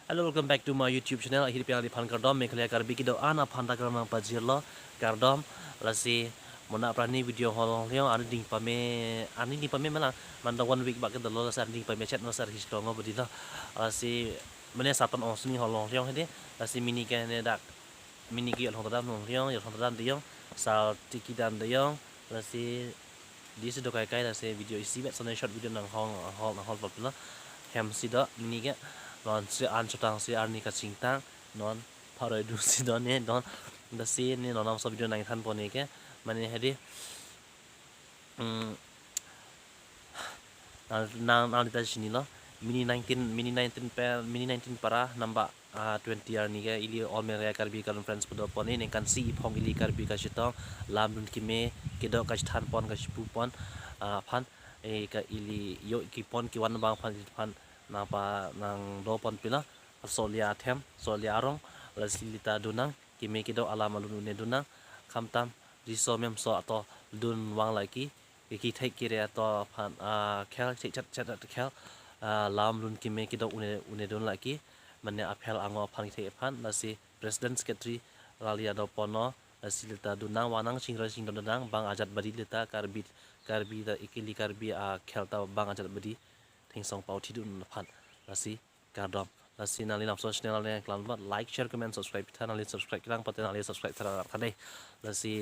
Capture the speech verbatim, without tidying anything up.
Hello, welcome back to my YouTube channel. Ahir piang di phan kardom, Meghalaya Karbi kedo-an aphan ta kardom nangpajirlo, kardom. Lasi mona prani video hol long liong, ani ding pame, ani ding pame melang, manda one week bak kedolo, lasi ani ding pame chet no sar his longo bodi lo. Lasi mene Saturday ong sini hol long liong hedi, lasi mini ke ne dak, mini ke yot hong tadam long liong, yot hong tadam de yong, sal tiki dam de yong, lasi di si do kai kai, lasi video isi bet sone short video nang hol, hol, nang hol pilo. Hem si do mini ke, non si an chotang si arni kachingtang, non paroi du si do ne, don, lasi ne non nam so video nang than pone ke, mane hedi, mm, nang, nang, nang dita sini lo, mini nineteen, mini nineteen pe, mini nineteen para namba, ah, twenty arni ke ili All Meghalaya Karbi Conference pu do pon, ningkan si iphong ili Karbi kachetong, lam dun keme, kedo kachethan pon, kachepu pon, ah, aphan, eh, ka ili yo kepon kevan abang aphan, aphan nangpa nang do pon pilo, solia athem, solia arong, lasi lita dun nang, keme kedo alam alun un-e dun nang, khamtam riso memso ato dun vang lake, kethek kere ato aphan, ah, khel, chek chat chat khel, ah, lam dun keme kedo un-e, un-e dun lake, mane aphel ango aphan kethek aphan, lasi President Secretary rally ado pon non, lasi lita dun nang, vang nang, chingroi chingdon nang, bang ajat badi lita Karbi, Karbi ta ikili Karbi akhel ta bang ajat badi, thengsong pau thi dun aphan, lasi kardom. Lasi nangli nam so channel le klam bat, like, share, comment, subscribe tha, nangli subscribe kelang pate nangli subscribe tha rak tha dei. Lasi